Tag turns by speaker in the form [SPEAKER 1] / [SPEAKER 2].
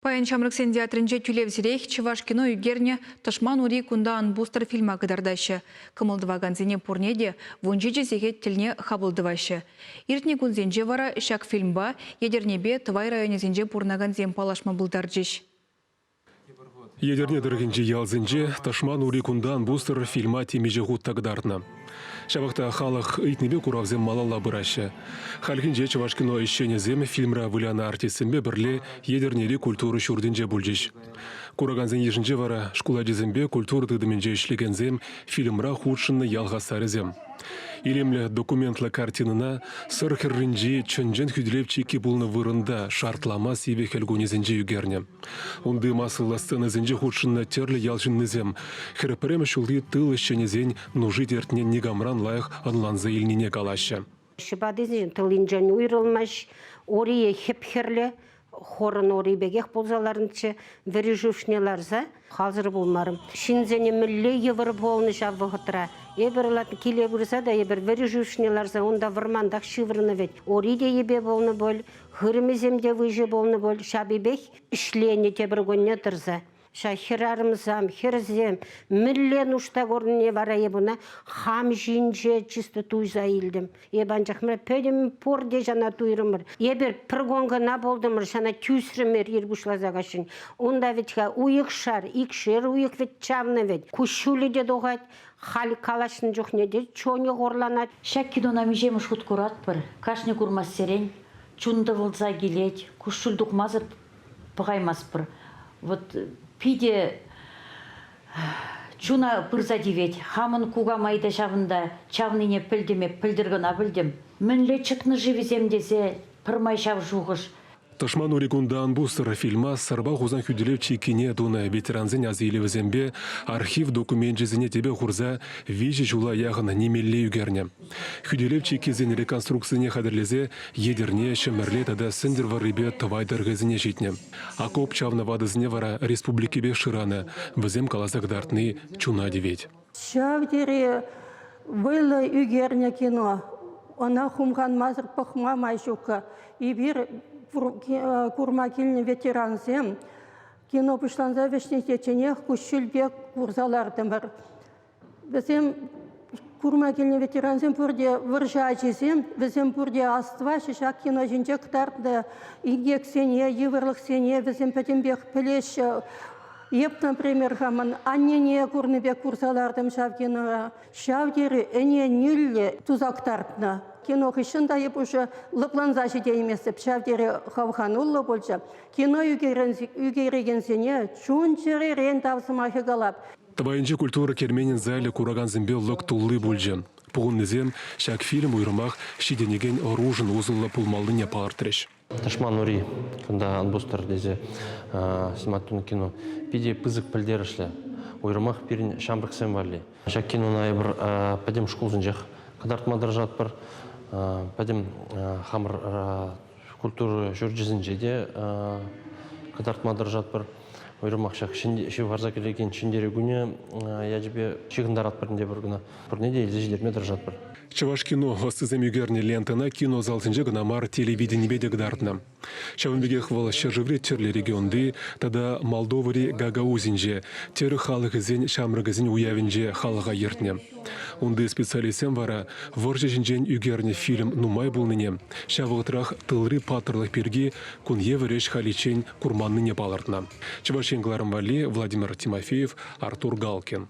[SPEAKER 1] Паян Ҫамрӑксен театрӗнче тӳлевсӗрех чӑваш кино ӳкернӗ «Тӑшман ури кунта ан пустӑр» фильма кӑтартаҫҫӗ. Кӑмӑл тӑвакансене пурне те 17 сехет тӗлне хапӑл тӑваҫҫӗ. Иртнӗ кунсенче вара ҫак фильмпа Етӗрнепе Тӑвай районӗсенче пурӑнакансем паллашма пултарчӗҫ.
[SPEAKER 2] Етӗрне тӑрӑхӗнчи ялсенче «Тӑшман ури кунта ан пустӑр» фильма темиҫе хут та кӑтартнӑ. Ҫавах та халӑх ыйтнипе куравсем малалла пыраҫҫӗ. Хальхинче Чӑвашкино ӗҫченӗсем фильмра вылянӑ артистсемпе пӗрле Етӗрнери культура ҫуртӗнче пулчӗҫ. Куракансен йышӗнче вара шкул ачисемпе культура тытӑмӗнче ӗҫлекенсем, фильмра хутшӑннӑ ял хастарӗсем. Илемлӗ документлӑ картинӑна Сӑр хӗрринчи чӑн-чӑн хӳтӗлев чикки пулнӑ вырӑнта шартлама сивӗ хӗл кунӗсенче ӳкернӗ. Унти массӑллӑ сценӑсенче хутшӑннӑ тӗрлӗ ял ҫыннисем 41-мӗш ҫулти тыл ӗҫченӗсен нуши-тертне никамран лайӑх ӑнланса илнине калаҫҫӗ.
[SPEAKER 3] Ҫӑпатисен тыллинчен уйрӑлмасть, урийӗ хӗп-хӗрлӗ, хорӑн ури пекех пулса ларнӑччӗ. Вӗри шывшне ларса халсӑр пулмарӑм. Ҫынсене мӗнле йывӑр пулнӑ ҫав вӑхӑтра. Эпир киле пырса та эпир вӗри шывшне ларса унта вӑрмантах ҫывӑрнӑ вӗт. Ури те йӗпе пулнӑ пуль, Хырӑмӗсем те выҫӑ пулнӑ пуль, ҫапипех ӗҫленӗ тепӗр кунне тӑрса. Ҫак хӗрарӑмсем, хӗрсем мӗнле нушта курнине вара эп ӑна хам ҫинче чисто туйса илтӗм. Эп анчах мар, пӗтӗм пурте ҫана туйрӑмӑр. Эпир пӗр кун кӑна пултӑмӑр, ҫана тӳсрӗмӗр ир пуҫласа каҫҫӑн. Унта вӗт-ха уйӑхшар, икшер уйӑх вӗт чавнӑ вӗт. Куҫҫулӗ те тухать, халь калаҫнӑ чухне те чунӗ хурланать.
[SPEAKER 4] Ҫак кинона миҫемӗш хут куратпӑр, кашни курмассерен чун тӑвӑлса килет, куҫҫуль тухмасӑр пӑхаймастпӑр. Вот питӗ чуна пырса тивет. Хамӑн кукамай та ҫавӑнта чавнине пӗлтӗм эп, пӗлтӗр кӑна пӗлтӗм. Мӗнле чӑтнӑ-ши вӗсем тесе пӗрмай ҫав шухӑш.
[SPEAKER 2] Тӑшман ури кунта ан пустӑр фильма Сӑрпа Хусан хӳтӗлев чиккине тунӑ ветерансен асаилӗвӗсемпе архив докуменчӗсене тӗпе хурса виҫӗ ҫула яхӑн нимелле ӳкернӗ. Хӳтӗлев чиккисен реконструкцине хатӗрлесе Етӗрне, Ҫӗмӗрле тата Сӗнтӗрвӑррипе Тӑвай тӑрӑхӗсене ҫитнӗ. Окоп чавнӑ ватӑсене вара республикипех шыранӑ. Вӗсем каласа кӑтартни чуна тивет.
[SPEAKER 5] Ҫав тери вӑйлӑ ӳкернӗ кино. Ӑна хумханмасӑр пӑхма май ҫуккӑ. Эпир курма килнӗ ветерансем кино пуҫланса вӗҫнӗчченех куҫҫульпе курса лартӑмӑр. Вӗсем курма килнӗ ветерансем пурте вӑрҫӑ ачисем, вӗсем пурте астӑваҫҫӗ ҫак кино ҫинче кӑтартнӑ инкексене, йывӑрлӑхсене вӗсем пӗтӗмпех пӗлеҫҫӗ. Эп, например, хамӑн аннене курнӑ пек курса лартӑм ҫав кинора. Ҫав тери ӗненӳллӗ туса кӑтартнӑ. Кино хыҫҫӑн та эп уже лӑпланса ҫитейместӗп. Ҫав тери хавхануллӑ пулчӗ. Кино ӳкерекенсене чун-чӗререн тав сӑмахӗ калап.
[SPEAKER 2] Тӑвайӗнчи культура керменӗн залӗ куракансемпе лӑк тулли пулчӗ. Пухӑннисем ҫак фильм уйрӑмах ҫитӗнекен ӑрушӑн усӑллӑ пулмаллине палӑртрӗҫ.
[SPEAKER 6] Тӑшман ури кунта ан пустӑр тесе снимать тунӑ кино питӗ пысӑк пӗлтерӗшлӗ. Уйрӑмах пирӗн ҫамрӑксем валли. Ҫак кинона эпир пӗтӗм шкулсенчех кӑтартма тӑрӑшатпӑр. Пӗтӗм хамӑр культура ҫурчӗсенче те кӑтартма тӑрӑшатпӑр. Уйрӑмах ҫак ҫывхарса килекен Ҫӗнтерӳ кунӗ ячӗпе ҫыхӑнтаратпӑр ӗнтӗ пӗр куна. Пурне те илсе ҫитерме тӑрӑшатпӑр.
[SPEAKER 2] Чӑваш кино ӑстисем ӳкернӗ лентӑна кинозалсенче кӑна мар, телевиденипе те кӑтартнӑ. Ҫавӑн пекех вӑл ҫӗршыври тӗрлӗ регионти тата Молдовӑри Гагаузинче тӗрӗк халӑхӗсен ҫамрӑкӗсен уявӗнче халӑха ертнӗ. Унти специалистсем вара вӑрҫӑ ҫинчен ӳкернӗ фильм нумай пулнине, ҫав вӑхӑтрах тылри паттӑрлӑх пирки кун евӗр ӗҫ халиччен курманнине палӑртнӑ. Чӑваш Ен кӑларӑм валли Владимир Тимофеев, Артур Галкин.